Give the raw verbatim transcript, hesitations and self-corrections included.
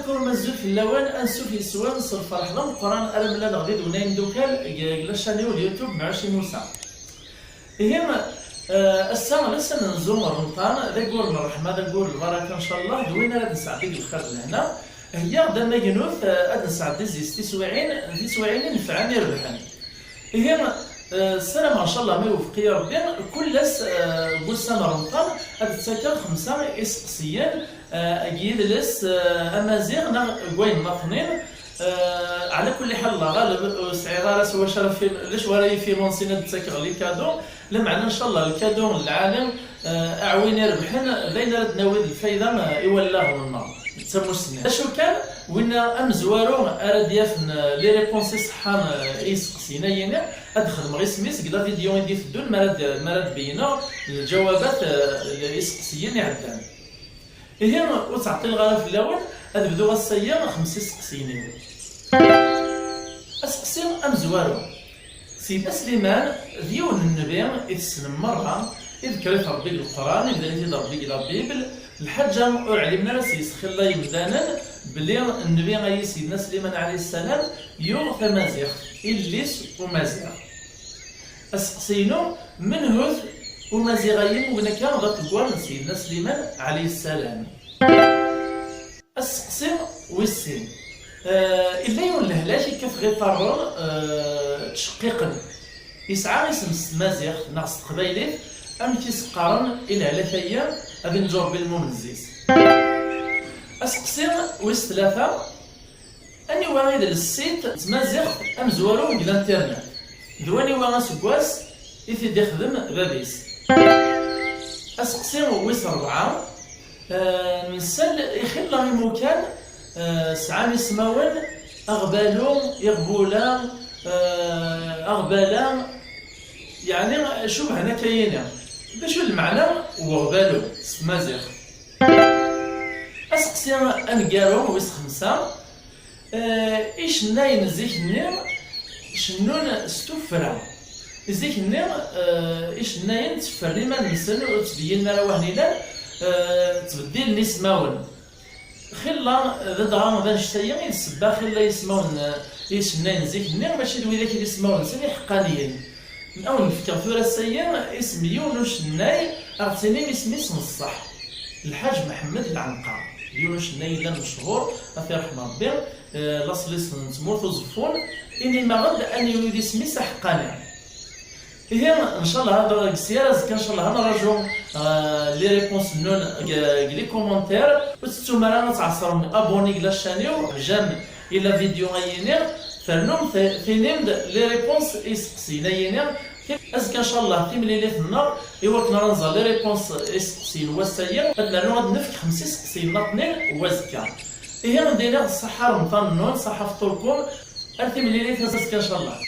Azul fell-awen, ansuf yes-wen s lferḥ d ameqqran ara mlaleɣ d idwen ay imdukal deg la chaîne-iw d YouTube Mɛuci Musa. Ihi, eh, ass-a d ass amenzu n Remḍan, d aggur n ṛṛeḥma, d aggur n lbaraka, ncallah, d win ara d-nesɛeddi deg lxir d lehna. Heyyaɣ-d amagnut, eh, ad nesɛeddi zzi-s tiswiɛin, tiswiɛin inefɛen irebḥen. Ihi, eh, ssarameɣ ncallah ma iwefeq-iyi Rebbi, kul ass, eh, n wussan n Remḍan ad d-ttakeɣ xemsa iseqsiyen, eh, deg yidles, eh, amaziɣ neɣ deg wayen maḍnin. Eh, ɛla kulli ḥal, Allah ɣaleb, ur sɛiɣ ara s wacu ara fi-, d acu ara yi-finansin ad d-ttakeɣ les cadeaux, lameɛna ncallah lkadu n lɛali, eh, aɛwin irebḥen, d ayen ara d-nawi d lfayda, eh, i wallaɣ-nneɣ d tamussni. D acu kan, winna amezwaru ara d-yafen, eh, les réponses iṣeḥḥan, eh, i yiseqsiyen-ayi-nni, ad d-xedmeɣ isem-is deg la vidéo i d-iteddun mi ara d-, mi ara d-beyyneɣ lǧawabat, eh, i yiseqsiyen iɛeddan. Ihi, ur ttɛeṭṭileɣ ara fell-awen, ad bduɣ ass-agi xemsa iseqsiyen-iw. Aseqsi amezwaru. Sidna Sliman d yiwen n nnbi i tessnem merra, iḍekkeṛ-it Ṛebbi deg Leqran, ibder-it-id Ṛebbi deg la Bible. Lḥaǧa ur ɛlimen ara s-yes xilla yemdanen belli nnbi-ayi Sidna Sliman ɛalayhi ssalam yuɣ tamaziɣt, ilel-is umaziɣ. Aseqsi-inu, menhu-t umaziɣ-ayi, mugen akka d aṭeggar n Sidna Sliman ɛalayhi ssalam? Aseqsi wis sin. Eh, illa yiwen lehlak ikkat ɣ iṭarren, eh, ttceqqiqen. Yesɛa isem s tmaziɣt neɣ s teqbaylit, amek i s-qqaren i lehlak-agi, ad inǧu Ṛebbi lmumenz-is. Aseqsi wis tlata, aniwa i d le site n tmaziɣt amezwaru deg l'internet? D waniwa aseggas i t-id-ixdem bab-is? Aseqsi wis rebɛa, eh, nsel i xilla imukan, eh, sɛan ismawen, Aɣbalu, Iɣbula, eh, Aɣbala, yeɛni cubhen akka yini. D acu lmeɛna n uɣbalu s tmaziɣt? Aseqsi aneggaru wis xemsa, eh, icennayen zik-nni cennun s tuffra. Zik-nni, eh, icennayen ttefren iman-nsen, ur ttbeyyinen ara wahni llan, eh, ttbeddilen ismawen. Xilla, d adɣa d annect-agi i d ssebba xilla ismawen, eh, icennayen zik-nni, mačči d widak i d ismawen-nsen iḥeqqaniyen. Ad wen-fkeɣ tura ass-agi isem n yiwen ucennay, ad ɣ-tinim isem-is n ṣṣeḥ. Lḥaǧ Mḥemmed Lɛenqa, d yiwen ucennay yellan mechuṛ, ad t-iṛḥem Ṛebbi, eh, laṣel-is n tmurt Uẓeffun, inim-aɣ-d aniwi d isem-is aḥeqqani. Ihi, ncallah, ad deg ssyar azekka, ncallah, ad nraǧu, eh, les réponses-nnun deg, deg les commentaires. Ur tettum ara ad tɛeṣrem abonné deg la chaîne-iw, j'aime i la vidéo-ayi-ni, ternum t-, tinim-d les réponses i iseqsiyen-ayi-ni. Azekka, ncallah, timlilit-nneɣ, i wakken ara nẓer les réponses i iseqsiyen n wass-ayi, ad nernu ad nefk xemsa iseqsiyen naṭnin n wazekka. Ihi, ad d-iniɣ ṣaḥa remḍan-nnun, ṣaḥa fṭur-kum, ar timlilit azekka, ncallah.